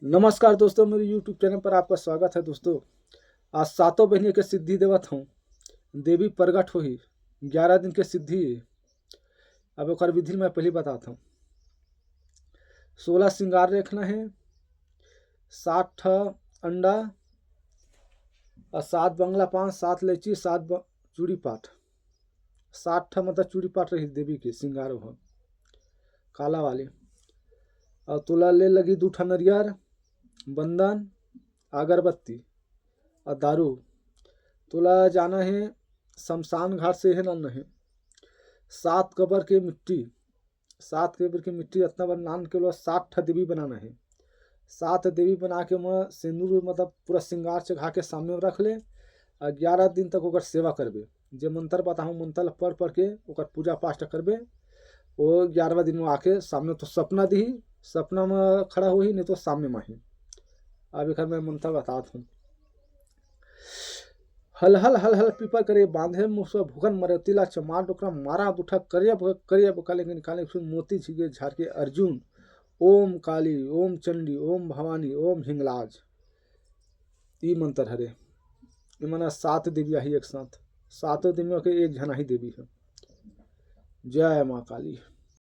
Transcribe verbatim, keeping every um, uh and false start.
नमस्कार दोस्तों, मेरे YouTube चैनल पर आपका स्वागत है। दोस्तों, आज सातों बहिनी के सिद्धि देवत हूँ। देवी प्रगट होही, ग्यारह दिन के सिद्धि। अब ओकर विधि मैं पहले बताता हूँ। सोलह श्रृंगार रखना है, सात ठा अंडा और सात बंगला पान, सात इलायची, सात ब-, चूड़ी पाठ, सात ठा मतलब चूड़ी पाठ रही देवी के श्रृंगार हो काला वाली। और तोला ले लगी दू ठा नरियर, बंदन, अगरबत्ती और दारू। तोला जाना है शमशान घाट से है ना नहीं, सात कबर के मिट्टी, सात कबर के मिट्टी इतना बार नान के लो सात ठा देवी बनाना है। सात देवी बना के मैं सिंदूर मतलब पूरा श्रृंगार चढ़ा के सामने में रख ले। और ग्यारह दिन तक ओकर सेवा करबे। जे मंत्र बताहूँ, मंत्र पढ़ पढ़ के ओकर पूजा पाठ करबे। वो ग्यारहवा दिन में आके सामने तो सपना दिही, सपना में खड़ा होही, नहीं तो सामने में ही। अब एकर मैं मंत्र बतात हूँ। हल हल हल हल पीपर करे बांधे मुसवा भुगन मरे तिला चमार डोकरा मारा दुठा करिया ब-, करिया बका लेकिन काले सुन मोती झिगे झार के अर्जुन। ओम काली, ओम चंडी, ओम भवानी, ओम हिंगलाज। ई मंत्र हरे। इमना सात देवी आही एक साथ, सातों देवी के एक झन आही देवी है। जय माँ काली।